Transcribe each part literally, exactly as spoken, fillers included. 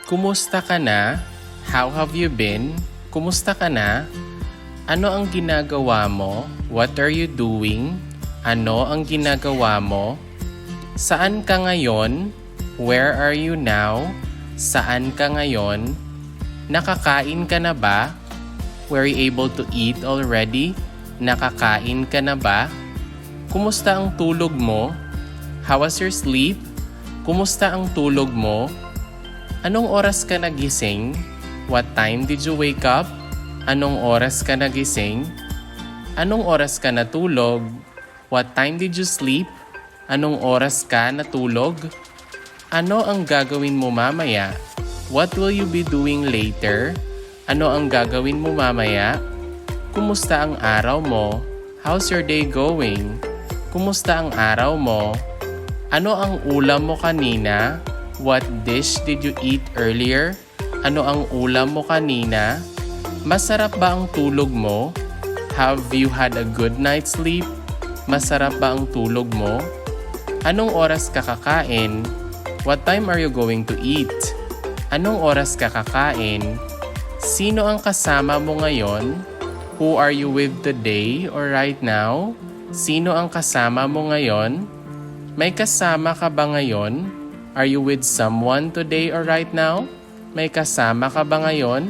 Kumusta ka na? How have you been? Kumusta ka na? Ano ang ginagawa mo? What are you doing? Ano ang ginagawa mo? Saan ka ngayon? Where are you now? Saan ka ngayon? Nakakain ka na ba? Were you able to eat already? Nakakain ka na ba? Kumusta ang tulog mo? How was your sleep? Kumusta ang tulog mo? Anong oras ka nagising? What time did you wake up? Anong oras ka nagising? Anong oras ka natulog? What time did you sleep? Anong oras ka natulog? Ano ang gagawin mo mamaya? What will you be doing later? Ano ang gagawin mo mamaya? Kumusta ang araw mo? How's your day going? Kumusta ang araw mo? Ano ang ulam mo kanina? What dish did you eat earlier? Ano ang ulam mo kanina? Masarap ba ang tulog mo? Have you had a good night's sleep? Masarap ba ang tulog mo? Anong oras ka kakain? What time are you going to eat? Anong oras ka kakain? Sino ang kasama mo ngayon? Who are you with today or right now? Sino ang kasama mo ngayon? May kasama ka ba ngayon? Are you with someone today or right now? May kasama ka ba ngayon?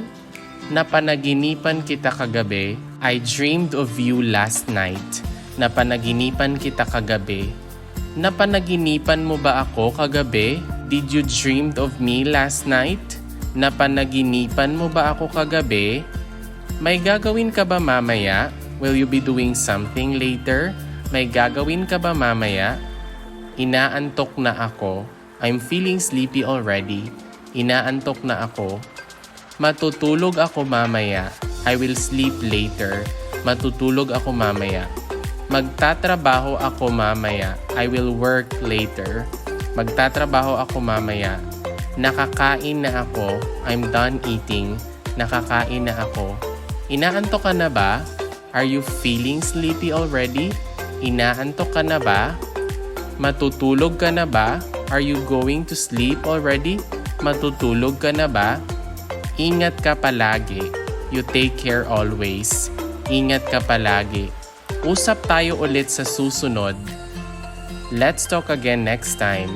Napanaginipan kita kagabi. I dreamed of you last night. Napanaginipan kita kagabi. Napanaginipan mo ba ako kagabi? Did you dreamed of me last night? Napanaginipan mo ba ako kagabi? May gagawin ka ba mamaya? Will you be doing something later? May gagawin ka ba mamaya? Inaantok na ako. I'm feeling sleepy already. Inaantok na ako. Matutulog ako mamaya. I will sleep later. Matutulog ako mamaya. Magtatrabaho ako mamaya. I will work later. Magtatrabaho ako mamaya. Nakakain na ako. I'm done eating. Nakakain na ako. Inaantok ka na ba? Are you feeling sleepy already? Inaantok ka na ba? Matutulog ka na ba? Are you going to sleep already? Matutulog ka na ba? Ingat ka palagi. You take care always. Ingat ka palagi. Usap tayo ulit sa susunod. Let's talk again next time.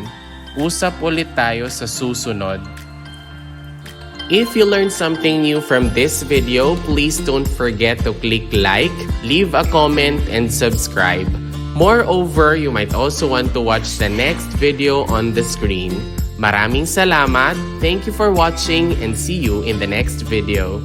Usap ulit tayo sa susunod. If you learned something new from this video, please don't forget to click like, leave a comment, and subscribe. Moreover, you might also want to watch the next video on the screen. Maraming salamat. Thank you for watching and see you in the next video.